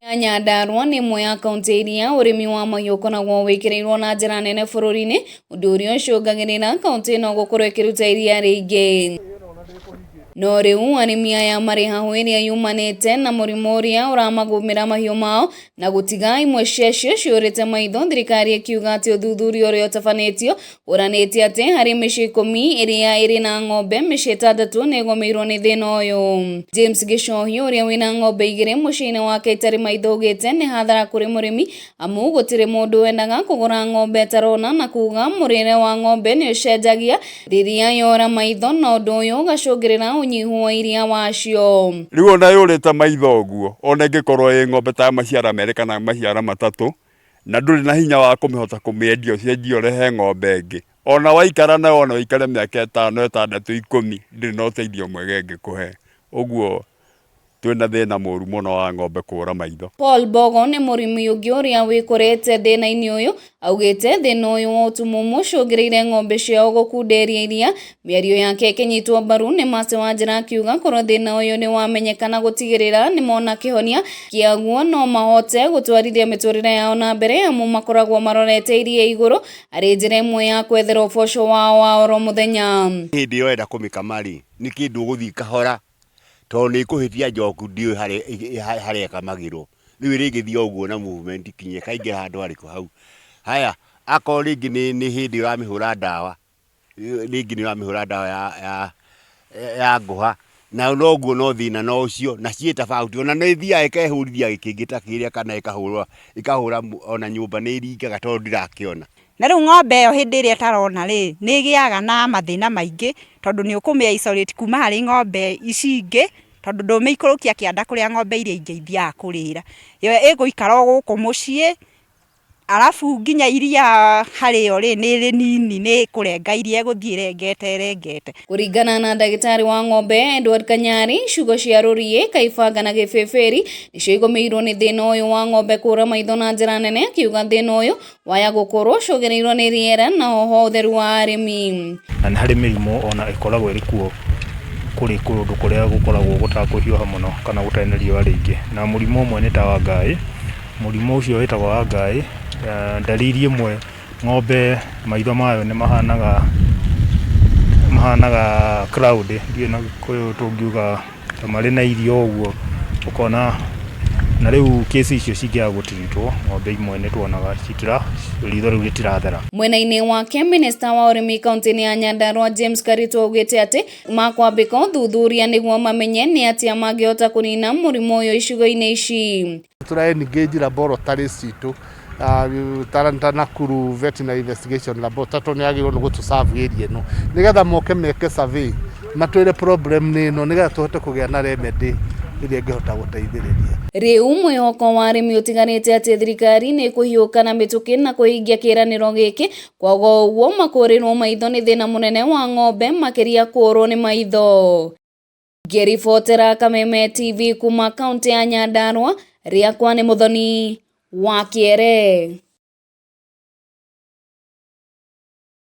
Ya Nyandarua nĩ ĩmwe ya kaunti iria ũrĩmi wa mahiũ ũkoragwo wĩkĩrĩirwo na njĩra nene bũrũri-inĩ, ũndũ ũrĩa ũcũngagĩrĩra kaunti ĩno gũkorwo ĩkĩruta iria rĩingĩ. No rĩu arĩmi aya marĩ hahũ ĩrĩa yumanĩte na mũrimũ ũrĩa ũramagũmĩra mahiũ mao na gũtiga imwe ciacio ciũrĩte maitho, thirikari ĩkiuga atĩ ũthuthuria ũrĩa ũtabanĩtio Ũranĩtie atĩ harĩ mĩciĩ ikũmi ĩrĩa ĩrĩ na ng'ombe, mĩciĩ ĩtandatũ nĩ ĩgũmĩirwo nĩ thĩna ũyũ. James Gĩcohi ũrĩa wĩna ng'ombe igĩrĩ mũciĩ-inĩ wake itarĩ maitho augĩte nĩ hathara kũrĩ mũrĩmi amu gũtirĩ mũndũ wendaga kũgũra ng'ombe atarona na kuga mũrĩre wa ng'ombe nĩ ũcenjagia rĩrĩa yora maitho na ũndũ ũyũ ũgacũngĩrĩra ũnyihu wa iria wacio. Rĩu ona yũrĩte maitho ũguo, ona ĩngĩkorwo ĩ ng'ombe ta ya maciara merĩ kana maciara matatũ, na ndũrĩ na hinya wa kũmĩhota kũmĩendia ũcenjie ũrehe ng'ombe ĩngĩ, ona waikara nayo ona ũikare mĩaka ĩtano, ĩtandatũ, ikũmi, ndĩrĩ na ũteithio mwega ĩngĩkũhe. Ũguo twĩna thĩna mũru mũno wa ng'ombe kũra maitho. Paul Mbogo nĩ mũrĩmi ũngĩ ũrĩa wĩkorete thĩna-inĩ ũyũ, augĩte thĩna ũyũ wa ũtumumu ũcũngĩrĩire ng'ombe ciao gũkunderia iria Mĩario yake ĩkĩnyitwo mbaru nĩ Mercy Wanjĩra akiuga korwo thĩna ũyũ nĩ wamenyeka na gũtigĩrĩra nĩ mona kĩhonia kĩaguo no mahote gũtwarithia mĩtũrĩre yao na mbere amu makoragwo marorete iria igũrũ arĩ njĩra ĩmwe ya kwethera ũboco wao wa oro mũthenya. Hĩndĩ ĩrĩa ũrenda kũmĩkama rĩ, nĩ kĩndũ ũgũthiĩ kahora, tondũ nĩ ĩkũhĩtia njoku ndiũĩ harĩa ĩkamagĩrwo. Rĩu ĩrĩgĩthiĩ o ũguo na movement nginya ĩkaingĩra handũ harĩkũ hau. Haya, akorwo rĩngĩ nĩ hĩndĩ ũramĩhũra ndawa, rĩngĩ nĩ ũramĩhũra ndawa ya ya ya ngũha, nayo noguo no thĩna no ũcio, na ciĩ tofauti, ona nĩ ĩthiaga ĩkehũrithia kĩngĩ ta kĩrĩa kana ĩkahũra ĩkahũra ona nyũmba nĩ ĩringaga tondũ ndĩrakĩona. Na rĩu ng'ombe ĩyo hĩndĩ ĩrĩa ĩtarona rĩ, nĩ ĩgĩaga na mathĩna maingĩ, tondũ nĩ ũkũmĩ isolate kuma harĩ ng'ombe ici ingĩ, tondũ ndũmĩikũrũkia kĩanda kũrĩa ng'ombe iria ingĩ ithiaga kũrĩra. Yo ĩgũikara o gũkũ mũciĩ, Arabu nginya iria harĩo rĩ, nĩ rĩnini nĩ kũrenga iria ĩgũthiĩ ĩrengete ĩrengete. Kũringana na ndagĩtarĩ wa ng'ombe Edward Kanyari, ciugo cia rũriĩ, kaibanga na gĩbĩbĩri nĩcio igũmĩirwo nĩ thĩna ũyũ wa ng'ombe kũra maitho na njĩra nene, akiuga thĩna ũyũ waya gũkorwo ũcũngĩrĩirwo nĩ rĩera na oho ũtheru wa arĩmi. Na nĩ harĩ mĩrimũ ona ĩkoragwo ĩrĩ kuo kũrĩ kũndũ kũrĩa gũkoragwo gũtakũhiũha mũno kana gũtarĩ na riũa rĩingĩ. Na mũrimũ ũmwe nĩ ta wa ngaĩ. Mũrimũ ũcio wĩtagwo wa ngaĩ, ndariri ĩmwe ng'ombe maitho mayo nĩ mahanaga mahanaga cloud, ndiũĩ na gĩkũyũ tũngiuga ta marĩ na irio ũguo, ũkona na rĩu case icio cingĩaga gũtiritwo, ng'ombe imwe nĩ tuonaga citira ritho rĩu rĩtirathera. Mwena-inĩ wake, Minista wa ũrĩmi kauntĩ-inĩ ya Nyandarua James Karito augĩte atĩ makwambĩka ũthuthuria nĩguo mamenye nĩ atĩa mangĩhota kũnina mũrimũ ũyũ icigo-inĩ ici. Tũra engage laboratories citũ ta Nakuru Veterinary Investigation Laboratory tondũ nĩ yagĩrĩirwo nĩ gũtũ serve area ĩno nĩgetha moke meke survey matwĩre problem nĩ ĩno nĩgetha tũhote kũgĩa na remedy ĩrĩa ĩngĩhota gũteithĩrĩria. Rĩu mwĩhoko wa arĩmi ũtigarĩte atĩ thirikari nĩ ĩkũhiũka na mĩtũkĩ na kũhingia kĩĩranĩro gĩkĩ, kwaga ũguo makũrĩrwo maitho nĩ thĩna mũnene wa ng'ombe makĩria kũũrwo nĩ maitho. Ngĩribotera Kameme TV kuma kaũntĩ ya Nyandarua, rĩakwa nĩ Mũthoni wa Kĩere.